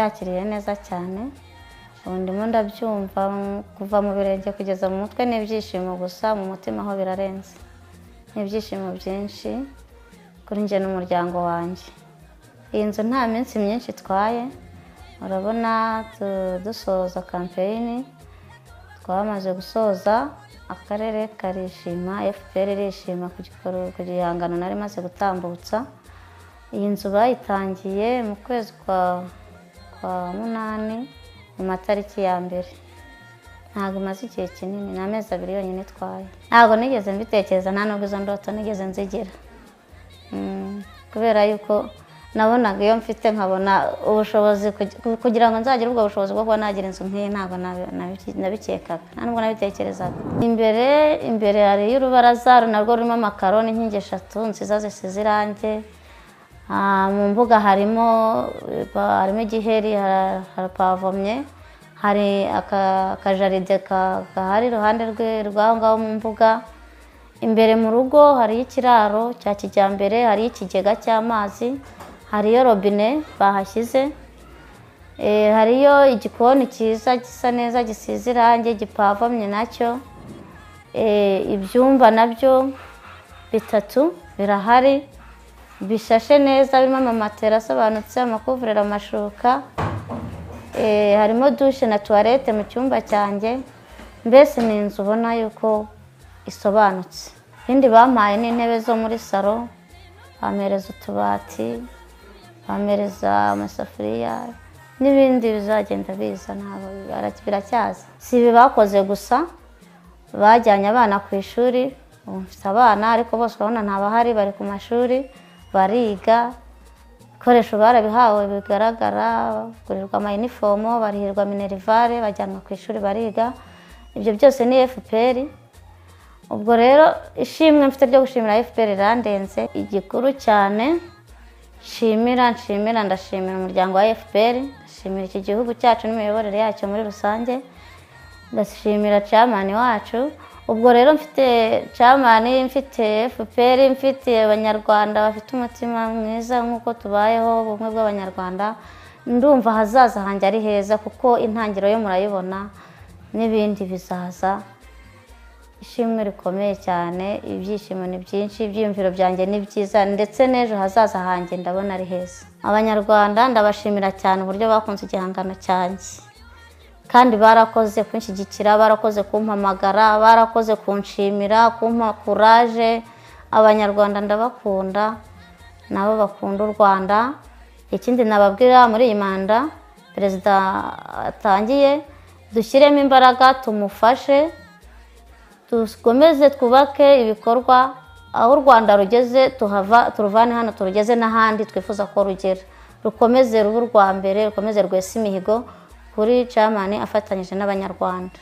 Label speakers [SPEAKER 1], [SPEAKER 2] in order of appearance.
[SPEAKER 1] Nabyakiriye neza cyane, ubu ndimo ndabyumva kuva mu birenge kugeza mu mutwe ni ibyishimo gusa, mu mutima ho birarenze. Ni ibyishimo byinshi kuri njye n'umuryango wanjye. Iyi nzu nta minsi myinshi itwaye, urabona dusoza campaign, twamaze gusoza, akarere karishima, FPR irishima ku gihangano nari maze gutambutsa. Iyi nzu bayitangiye mu kwezi kwa munani mu matariki ya mbere. Ntabwo imaze igihe kinini, ni amezi 2 yonyine itwaye. Ntabwo nigeze mbitekereza, nta nubwo izo ndoto nigeze nzigira. Kubera yuko nabonaga iyo mfite nkabona ubushobozi kugira ngo nzagire ubwo bushobozi bwo kuba nagira inzu nk'iyi, ntabwo nabikekaga, nta nubwo nabitekerezaga. Imbere hariyo urubaraza narwo rurimo amakaro n'inkingi 3 nziza zisize irange. Mu mbuga harimo igiheri, harapavomye, hari akajaride gahari iruhande rw'aho ngaho mu mbuga. Imbere mu rugo hariyo ikiraro cya kijyambere, hariyo ikigega cy'amazi, hariyo robine bahashyize, hariyo igikoni cyiza gisa neza gisize irange gipavomye nacyo. Ibyumba nabyo 3 birahari bishashe neza, birimo amamatera asobanutse, amakuvureri, amashuka. Harimo dushe na tuwarete mu cyumba cyanjye. Mbese ni inzu ubona yuko isobanutse. Ibindi bampaye ni intebe zo muri salo, bampereza utubati, bampereza amasafuriya n'ibindi bizagenda biza, ntabwo biracyaza. Si ibi bakoze gusa, bajyanye abana ku ishuri. Ubu mfite abana ariko bose urabona ntabahari, bari ku mashuri bariga. Ibikoresho barabihawe bigaragara, bagurirwa amayinifomo, barihirwa minerivare, bajyanwa ku ishuri bariga. Ibyo byose ni FPR. Ubwo rero ishimwe mfite ryo gushimira FPR rirandenze. Igikuru cyane nshimira, ndashimira umuryango wa FPR, ndashimira iki gihugu cyacu n'imiyoborere yacyo muri rusange, ndashimira chairman wacu. Ubwo rero mfite chairman, mfite FPR, mfite abanyarwanda bafite umutima mwiza nk'uko tubayeho ubumwe bw'abanyarwanda, ndumva ahazaza hanjye ari heza, kuko intangiriro yo murayibona n'ibindi bizaza. Ishimwe rikomeye cyane, ibyishimo ni byinshi, ibyiyumviro byanjye ni byiza, ndetse n'ejo hazaza hanjye ndabona ari heza. Abanyarwanda ndabashimira cyane uburyo bakunze igihangano cyanjye, kandi barakoze kunshyigikira, barakoze kumpamagara, barakoze kunshimira, kumpa kuraje. Abanyarwanda ndabakunda, nabo bakunda u Rwanda. Ikindi nababwira, muri iyi manda perezida atangiye, dushyiremo imbaraga, tumufashe, dukomeze twubake ibikorwa. Aho u Rwanda rugeze tuhava, turuvane hano turugeze n'ahandi twifuza ko rugera, rukomeze rube urwa mbere, rukomeze rwese imihigo kuri chairman afatanyije n'abanyarwanda.